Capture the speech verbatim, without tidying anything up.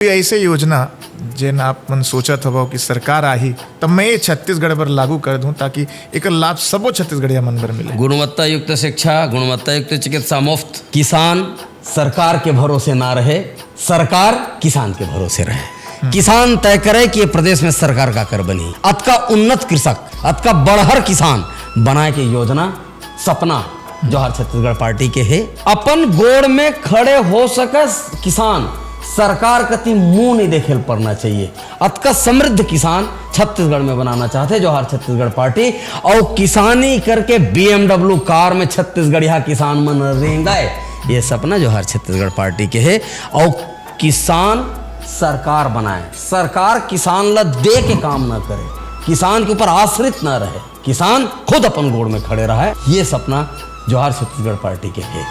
कोई ऐसे योजना जेन आप मन सोचत हवव कि सरकार आही, तब मैं ये छत्तीसगढ़ बर लागू कर दूं, ताकि एकर लाभ सबो छत्तीसगढ़िया मन बर मिले। गुणवत्ता युक्त शिक्षा, गुणवत्ता युक्त चिकित्सा मुफ्त। किसान सरकार के भरोसे ना रहे, सरकार किसान के भरोसे रहे। किसान तय करे कि ये प्रदेश में सरकार काकर बनही। अतका उन्नत कृषक, अतका बड़हर किसान बनाए के योजना, सपना जोहार छत्तीसगढ़ पार्टी के हे। अपन गोड़ में खड़े हो सकस किसान, सरकार कति मुंह नहीं देखे ल पड़ना चाहिए। अतका समृद्ध किसान छत्तीसगढ़ में बनाना चाहथे जोहार छत्तीसगढ़ पार्टी। अउ किसानी करके B M W कार में छत्तीसगढ़िया किसान मन रेंगय, ये सपना जोहार छत्तीसगढ़ पार्टी के हे। अउ किसान सरकार बनाए, सरकार किसान ला दे के काम ना करे, किसान के ऊपर आश्रित ना रहे, किसान खुद अपन गोड़ में खड़े रहय, ये सपना जोहार छत्तीसगढ़ पार्टी के हे।